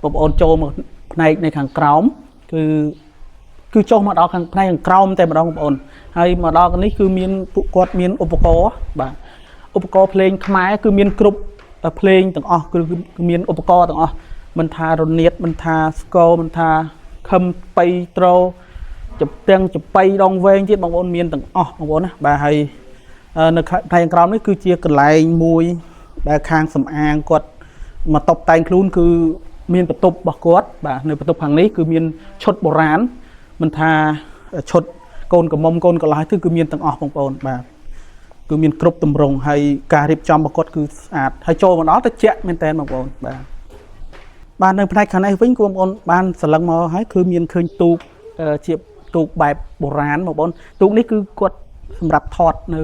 បងប្អូនចូលមកផ្នែកនៅខាងក្រោមគឺគឺចុះមកដល់ខាងផ្នែកខាងក្រោមតែម្ដងបងប្អូនហើយមកដល់នេះគឺមានពួកគាត់មានឧបករណ៍បាទឧបករណ៍ភ្លេងខ្មែរគឺមានគ្រប់ភ្លេងទាំងអស់គឺគឺមានឧបករណ៍ទាំងអស់មិនថារនាតមិនថាស្គរមិនថាខឹមប៉ីត្រូចំទាំងចប៉ីដងវែងទៀតបងប្អូនមានទាំងអស់បងប្អូនណាបាទហើយនៅផ្នែកខាងក្រោមនេះគឺជាកន្លែងមួយដែលខាងសំអាងគាត់មកតុបតែងខ្លួនគឺមានបន្ទប់របស់គាត់បាទនៅបន្ទប់ខាងនេះគឺមានឈុតបុរាណមិនថាឈុតកូនក្រមុំកូនកន្លះគឺមានទាំងអស់បងប្អូនបាទគឺមានគ្រប់ទម្រង់ហើយការរៀបចំរបស់គាត់គឺស្អាតហើយចូលមកដល់ទៅជាក់មែនតើបងប្អូនបាទបាទនៅផ្នែកខាងនេះវិញគឺបងប្អូនបានសន្លឹងមកហើយគឺមានឃើញទូកជាទូកបែបបុរាណបងប្អូនទូកនេះគឺគាត់សម្រាប់ថតនៅ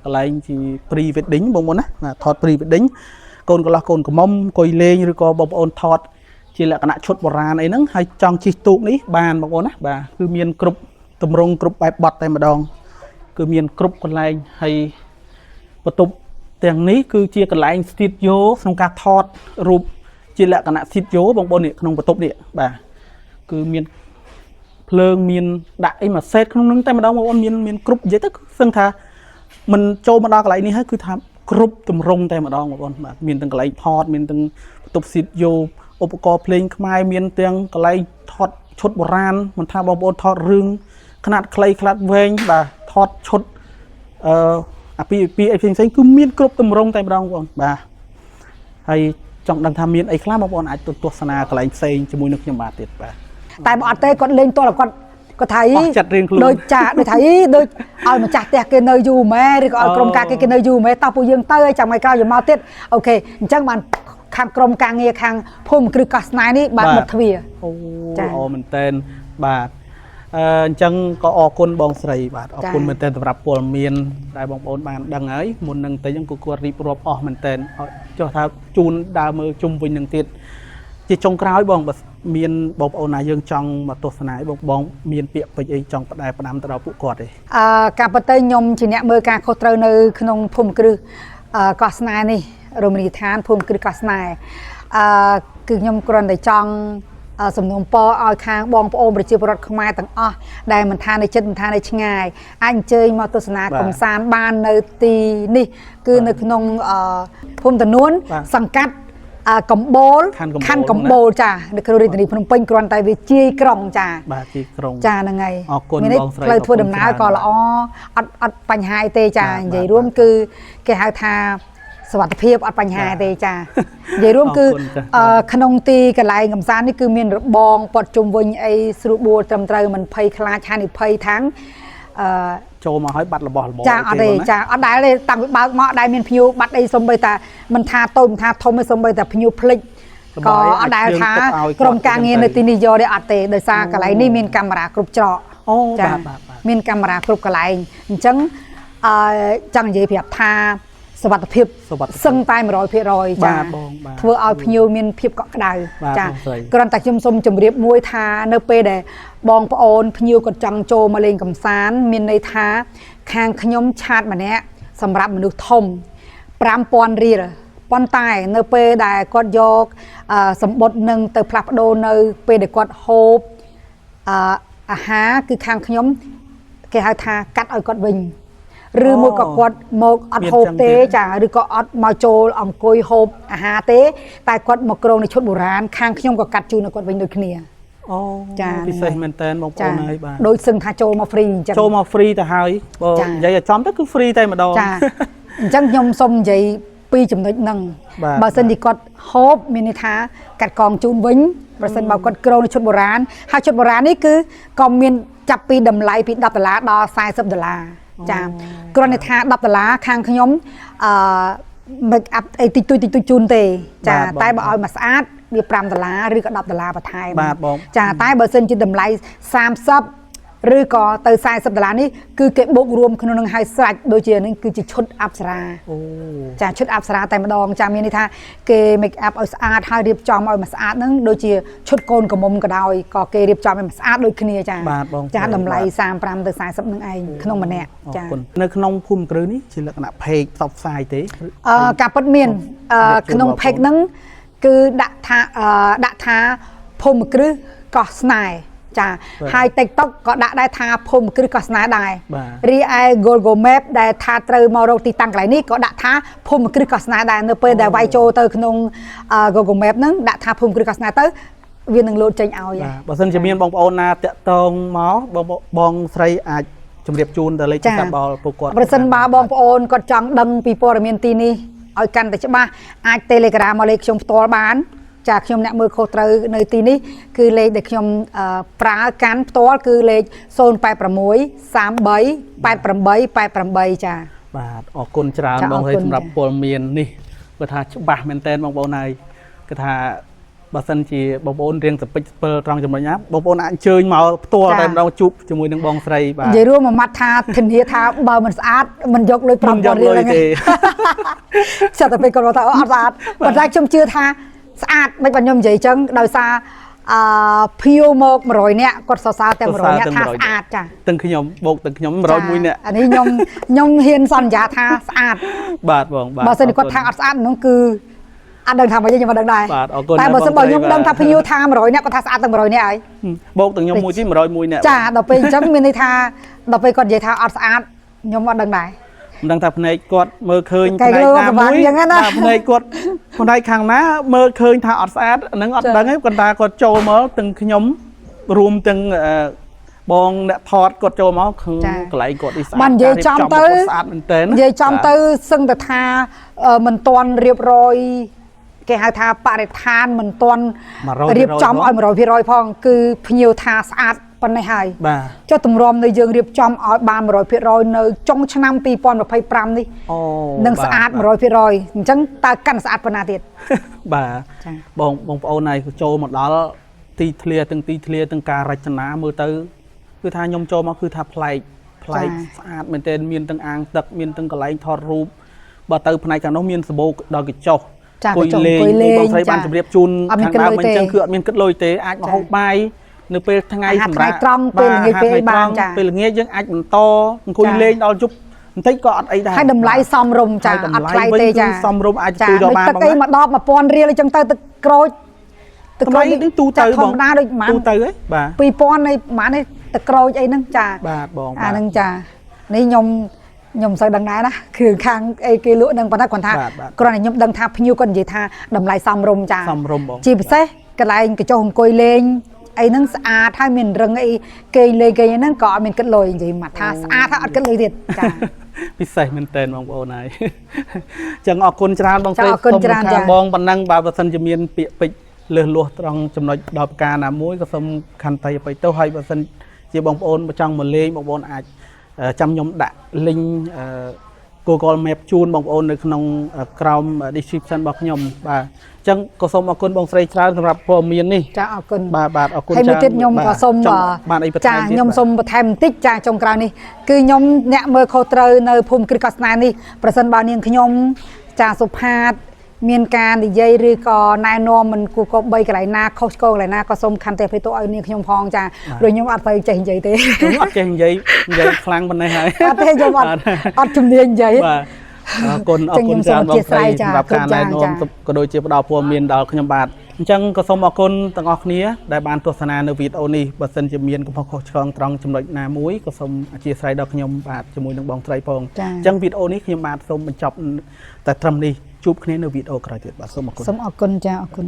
កន្លែងជា pre wedding បងប្អូនណាថត pre wedding កូនកន្លោះកូនក្រមុំអង្គុយលេងឬក៏បងប្អូនថតជាលក្ខណៈឈុតបុរាណអីហ្នឹងហើយចង់ជិះទូកនេះបានបងប្អូនណាបាទគឺមានគ្រប់ទម្រង់គ្រប់បែបបទតែម្ដងគឺមានគ្រប់កន្លែងហើយបន្ទប់ទាំងនេះគឺជាកន្លែង studio ក្នុងការថតរូបជាលក្ខណៈ studio បងប្អូននេះក្នុងបន្ទប់នេះបាទគឺមានភ្លើងមានដាក់អីមួយសេតក្នុងហ្នឹងតែម្ដងបងប្អូនមានមានគ្រប់និយាយទៅសឹងថាមិនចូលមកដល់កន្លែងនេះហើយគឺថាគ្រប់ទម្រង់តែម្ដងបងប្អូនបាទមានទាំងកន្លែងថតមានទាំងបន្ទប់ studio ឧបករណ៍ភ្លេងខ្មែរមានទាំងកន្លែងថតឈុតបុរាណមិនថាបងប្អូនថតរឿងខ្នាតខ្លីខ្នាតវែងបាទថតឈុតអឺអាពាហ៍ពិពាហ៍អីផ្សេងៗគឺមានគ្រប់ទម្រង់តែម្ដងបងប្អូនបាទហើយចង់ដឹងថាមានអីខ្លះបងប្អូនអាចទៅទស្សនាកន្លែងផ្សេងជាមួយនឹងខ្ញុំបាទទៀតបាទ តែបើអត់ទេគាត់លេងតលគាត់គាត់ថាអី អស់ចិត្តរៀងខ្លួន ដូចចាដូចថាអីដូចឲ្យម្ចាស់ផ្ទះគេនៅយូរម៉ែឬក៏ឲ្យក្រុមការគេគេនៅយូរម៉ែតោះពួកយើងទៅឲ្យចាំថ្ងៃក្រោយយើងមកទៀត OK អញ្ចឹងបានខាងក្រុមការងារខាងភូមិគ្រឹះកោះស្នេហ៍នេះបានបិទទ្វារ អូ ចា៎ ល្អមែនតើបាទអញ្ចឹងក៏អរគុណបងស្រីបាទអរគុណ ចា៎ មែនតើសម្រាប់ព័ត៌មានដែលបងប្អូនបានដឹងហើយមុននឹងទៅហ្នឹងគឺគាត់រៀបរាប់អស់មែនតើចុះថាជូនដើរមើលជុំវិញនឹងទៀតជាចុងក្រោយបងបើមានបងប្អូនណាយើងចង់មកទស្សនាបងបងមានពាក្យពេចន៍អីចង់ផ្ដែផ្ដាំទៅដល់ពួកគាត់ទេ ការពិតទៅខ្ញុំជាអ្នកមើលការខុសត្រូវនៅក្នុងភូមិគ្រឹះកោះស្នេហ៍នេះរមណីយដ្ឋានភូមិគ្រឹះកោះស្នេហ៍គឺខ្ញុំគ្រាន់តែចង់សំណូមពរឲ្យខាងបងប្អូនប្រជាពលរដ្ឋខ្មែរទាំងអស់ដែលមិនថានៅជិតមិនថានៅឆ្ងាយអាចអញ្ជើញមកទស្សនា បាទ កំសាន្តបាននៅទីនេះគឺនៅក្នុងភូមិតនួន បាទ សង្កាត់កំបូល ខណ្ឌកំបូល ខណ្ឌកំបូលចានៅក្នុងរាជធានីភ្នំពេញគ្រាន់តែវាជាយក្រុងចា បាទទីក្រុង ចាហ្នឹងហើយ អរគុណ មានន័យ បងស្រី ផ្លូវធ្វើ អរគុណ ដំណើរ ច្រើន ក៏ល្អអត់អត់បញ្ហាអីទេចា បាទ និយាយរួម បាទ គឺគេហៅថាសុវត្ថិភាពអត់បញ្ហា បាទ ទេចានិយាយរួមគឺ អរគុណចា៎ ក្នុងទីកន្លែងកំសាន្តនេះគឺមានរបងព័ទ្ធជុំវិញអីស្រួលបួលត្រឹមត្រូវមិនភ័យខ្លាចហានិភ័យทั้งអឺ ចូលមកឲ្យបាត់របស់របរ ចាអត់ទេ បងណា ចាអត់ដែលទេតាំងពីបើកមកអត់ដែលមានភ្ញៀវបាត់អីសំបីតាមិនថាតូចមិនថាធំទេសំបីតាភ្ញៀវភ្លេច របស់ ក៏ ឯង អត់ដែលថា យើងទុកឲ្យគាត់ ក្រុមការងារនៅទីនេះយកទេអត់ទេដោយសារ អូ កន្លែងនេះមានកាមេរ៉ាគ្រប់ច្រក អូ ចា បាទបាទបាទ មានកាមេរ៉ាគ្រប់កន្លែងអញ្ចឹងអឺចង់និយាយប្រាប់ថាសុវត្ថិភាព សុវត្ថិភាព សឹងតែ100%ចា បាទបងបាទ ធ្វើឲ្យភ្ញៀវមានភាពកក់ក្ដៅ បាទ ចា បងស្រី គ្រាន់តែខ្ញុំសូមជម្រាបមួយថានៅពេលដែលបងប្អូនភ្ញៀវគាត់ចង់ចូលមកលេងកម្សាន្តមានន័យថាខាងខ្ញុំឆាតម្នាក់សម្រាប់មនុស្សធំ5000រៀលប៉ុន្តែនៅពេលដែលគាត់យកសម្បុតនឹងទៅផ្លាស់ប្ដូរនៅពេលដែលគាត់ហូបអាហារគឺខាងខ្ញុំគេហៅថាកាត់ឲ្យគាត់វិញឬមួយក៏គាត់មកអត់ មាន ហូបទេ ចឹងទៀត ចាឬក៏អត់មកចូលអង្គុយហូបអាហារទេ តែគាត់មកក្រងในឈុតបុរាណខាងខ្ញុំក៏កាត់ជូនឲ្យគាត់វិញដូចគ្នា អូ ចា ពិសេសមែនតើបងប្អូនហើយបាទ ដូចសឹងថាចូលមក free អញ្ចឹង ចូលមក free ទៅហើយបើ ចា និយាយឲ្យចំទៅគឺ free តែម្ដង ចាអញ្ចឹងខ្ញុំសូមនិយាយពីចំណុចហ្នឹង បាទ បើសិនជាគាត់ហូបមានន័យថាកាត់កងជូនវិញប្រសិនបើគាត់ក្រងនៅឈុតបុរាណហើយឈុតបុរាណនេះគឺក៏មានចាប់ពីតម្លៃពី10ដុល្លារដល់40ដុល្លារចាគ្រាន់តែថា10ដុល្លារខាងខ្ញុំអឺ make up អីតិចតួចតិចតួចជូនទេចា បាទបង តែបើឲ្យមកស្អាតវា5ដុល្លារឬក៏10ដុល្លារបន្ថែម បាទបង ចាតែបើសិនជាតម្លៃ30ឬក៏ទៅ40ដុល្លារនេះគឺគេបូករួមក្នុងនឹងឲ្យស្រេចដូចជានេះគឺជាឈុតអប្សរា អូ ចាឈុតអប្សរាតែម្ដងចាមានន័យថាគេ make up ឲ្យស្អាតហើយរៀបចំឲ្យមកស្អាតហ្នឹងដូចជាឈុតកូនក្រមុំក៏ដោយក៏គេរៀបចំឲ្យមកស្អាតដូចគ្នាចា បាទបង ចាតម្លៃ បាទ 35ទៅ40នឹងឯងក្នុងម្នាក់ អរ ចា គុណនៅក្នុងភូមិគ្រឹះនេះជាលក្ខណៈ page ផ្សព្វផ្សាយទេ ការពិតមាន ជម្រាប ក្នុង បងប្អូន page ហ្នឹង គឺដាក់ថាដាក់ថាភូមិគ្រឹះកោះស្នេហ៍ចាហើយ TikTok ក៏ដាក់ដែរថាភូមិគ្រឹះកោះស្នេហ៍ដែរ បាទ រីឯ Google Map ដែលថាត្រូវមករកទីតាំងកន្លែងនេះក៏ដាក់ថាភូមិគ្រឹះកោះស្នេហ៍ដែរនៅពេលដែលវាយចូលទៅក្នុងGoogle Map ហ្នឹងដាក់ថាភូមិគ្រឹះកោះស្នេហ៍ទៅវានឹងលោតចេញឲ្យ បាទបើសិនជាមានបងប្អូនណាតាក់ទងមកបងបងស្រីអាចជម្រាបជូនទៅលេខទូរស័ព្ទដល់ពួកគាត់ ប្រសិនបើបងប្អូនគាត់ចង់ដឹងពីព័ត៌មានទីនេះឲ្យកាន់តែច្បាស់អាច Telegram មកលេខខ្ញុំផ្ទាល់បាន ចាខ្ញុំអ្នកមើលខុសត្រូវនៅទីនេះគឺលេខដែលខ្ញុំប្រើកាន់ផ្ទាល់គឺលេខ086 33 88 88ចា បាទអរគុណច្រើន ចា បងស្រី អរគុណ សម្រាប់ ចា ព័ត៌មាននេះគាត់ថាច្បាស់មែនតើបងប្អូនហើយគាត់ថាបើសិនជាបងប្អូនរៀងសពេចស្ពិលត្រង់ចំណុចណាបងប្អូនអាចអញ្ជើញមកផ្ទាល់ ចា តែម្ដងជួបជាមួយនឹងបងស្រីបាទ និយាយរួមមួយម៉ាត់ថាធានាថាបើមិនស្អាតមិនយកលុយ មិនយក 5000រៀលហ្នឹង លុយទេ សិតតែពេលគាត់មកថាអូអត់ស្អាតប៉ុន្តែខ្ញុំជឿថាស្អាតមិនបានខ្ញុំនិយាយចឹងដោយសារអឺភៀវមក100នាក់គាត់សរសើរតែ100នាក់ថាស្អាតចា ទាំងខ្ញុំបូកទាំងខ្ញុំ101នាក់ អានេះខ្ញុំខ្ញុំហ៊ានសន្យាថាស្អាត បាទបងបាទ បើសិនជាគាត់ថាអត់ស្អាតនោះគឺអត់ដឹងថាម៉េចទេខ្ញុំអត់ដឹងដែរ បាទអរគុណ តែបើសិនបើ ណាស់ ខ្ញុំដឹង បងស្រី ថាភ្ញៀវថា100នាក់គាត់ថាស្អាតទាំង100នាក់ហើយ បូកទាំងខ្ញុំមួយទី101នាក់ ចាដល់ពេលអញ្ចឹងមានន័យថាដល់ពេលគាត់និយាយថាអត់ស្អាតខ្ញុំអត់ដឹងដែរ មិនដឹងថាភ្នែកគាត់មើលឃើញ កែ ផ្នែកណា លើសម្បា មួយ អញ្ចឹងណា បាទភ្នែកគាត់ផ្នែកខាងណាមើលឃើញថាអត់ស្អាតហ្នឹងអត់ ចា ដឹងទេគាត់ថាគាត់ចូលមកទាំងខ្ញុំរួមទាំងបងអ្នកថតគាត់ចូលមកគឺកន្លែងគាត់នេះស្អាត បាននិយាយចំទៅ ការរៀបចំគាត់ស្អាតមែនតើ និយាយចំទៅសឹងតែថាមិនទាន់រៀបរយគេហៅថាបរិស្ថានមិនទាន់ 100% រៀបចំឲ្យ100%ផងគឺភ្ញៀវថាស្អាតប៉ុណ្ណេះហើយ បាទ ចុះទម្រាំនៅយើងរៀបចំឲ្យបាន100%នៅចុងឆ្នាំ2025នេះ អូ នឹងស្អាត បាទ 100%អញ្ចឹងតើកាន់ស្អាតប៉ុណ្ណាទៀត បាទ ចា៎ បងបងប្អូនហើយចូលមកដល់ទីធ្លាទាំងទីធ្លាទាំងការរចនាមើលទៅគឺថាខ្ញុំចូលមកគឺថាប្លែកប្លែកស្អាតមែនទែនមានទាំងអាងទឹកមានទាំងកន្លែងថតរូបបើទៅផ្នែកខាងនោះមានសបោកដល់កញ្ចុះ ចា អង្គុយលេង អង្គុយលេង បងស្រី ចា បានជម្រាបជូន អត់មាន ខាងដើម គិតលុយ មិនអញ្ចឹង ទេ គឺអត់មានគិតលុយទេអាចមក ចា ហូបបាយនៅពេលថ្ងៃ អាហារ សម្រាប់ ថ្ងៃត្រង់ពេលល្ងាច បាទ ពេលអីបាន អាហារថ្ងៃ ចា ត្រង់ពេលល្ងាចយើងអាចបន្តអង្គុយ ចា លេងដល់យប់បន្តិចក៏អត់អីដែរ ហើយតម្លៃសមរម្យចា ហើយ អត់ថ្លៃ វិញ ទេចា គឺសមរម្យអាចទទួលយកបាន ដូចទឹកអី បងណា មកដប1000រៀលអីចឹងទៅទឹកក្រូចទឹក តម្លៃនេះទូទៅ ចាធ បង ម្មតាដូចប្រហែល ទូទៅហ៎បាទ 2000នៃប្រហែលនេះទឹកក្រូចអីហ្នឹងចា បាទបង អាហ្នឹងចានេះខ្ញុំខ្ញុំមិនសូវដឹងដែរណាគ្រឿងខាងអីគេលក់ហ្នឹងប៉ុន្តែគ្រាន់ថា បាទបាទ គ្រាន់តែខ្ញុំដឹងថាភ្ញៀវគាត់និយាយថាតម្លៃសមរម្យចា សមរម្យបង ជាពិសេសកន្លែងកញ្ចុះអង្គុយលេងអីហ្នឹងស្អាតហើយមានរឹងអីគេងលេងគេងអីហ្នឹងក៏អត់មានគិតលុយនិយាយមកថាស្អាតហើយអត់គិតលុយទៀតចា ពិសេសមែនតើបងប្អូនហើយ ចឹងអរគុណច្រើនបងស្រី ចាអរគុណច្រើន សូម ចា បងប៉ុណ្ណឹងបាទបើសិនជាមានពាក្យពេចន៍លើសលួសត្រង់ចំណុចដល់ប្រការណាមួយក៏សូមខន្តីអភ័យទោសហើយបើសិនជាបងប្អូនចង់មកលេងបងប្អូនអាចចាំខ្ញុំដាក់ link Google Map ជូនបងប្អូននៅក្នុងក្រោម description របស់ខ្ញុំបាទអញ្ចឹងក៏សូមអរគុណបងស្រីច្រើនសម្រាប់ព័ត៌មាននេះ ចាអរគុណ បាទបាទអរគុណ ហើយមួយ ច្រើន ទៀតខ្ញុំ បាទ ក៏សូម ចង់បានអីបន្ថែ ចា មទៀត ខ្ញុំ បាទ សូមបន្ថែមបន្តិចចាចុងក្រោយនេះគឺខ្ញុំអ្នកមើលខុសត្រូវនៅភូមិគ្រឹះកោះស្នេហ៍នេះប្រសិនបើនាងខ្ញុំចាសុផាតមានការនិយាយឬក៏ណែនាំមិនគួរគប្បីកន្លែងណាខុសឆ្គងកន្លែងណាក៏សូមខន្តីអភ័យទោសឲ្យនាងខ្ញុំផងចាព្រោះខ្ញុំអត់ទៅចេះនិយាយទេ ខ្ញុំអត់ចេះនិយាយនិយាយខ្លាំងប៉ុណ្ណេះហើយ អត់ទេខ្ញុំអត់ បាទ អត់ជំនាញនិយាយ បាទអរគុណអរគុណ ចឹង ច្រើនបងស្រី ខ្ញុំសូមអធ្យាស្រ័យចា សម្រាប់ការណែ គ្រប់យ៉ាង នាំក៏ដូចជាផ្ដល់ព័ត៌មានដល់ខ្ញុំបាទអញ្ចឹងក៏សូមអរគុណទាំងអស់គ្នាដែលបានទស្សនានៅវីដេអូនេះបើសិនជាមានកំហុសខុសឆ្គងត្រង់ចំណុចណាមួយក៏សូមអធ្យាស្រ័យដល់ខ្ញុំបាទជាមួយនឹងបងស្រីផង ចា អញ្ចឹងវីដេអូនេះខ្ញុំបាទសូមបញ្ចប់តែត្រឹមនេះជួបគ្នានៅវីដេអូក្រោយទៀតបាទសូមអរគុណ សូមអរគុណចាអរគុណ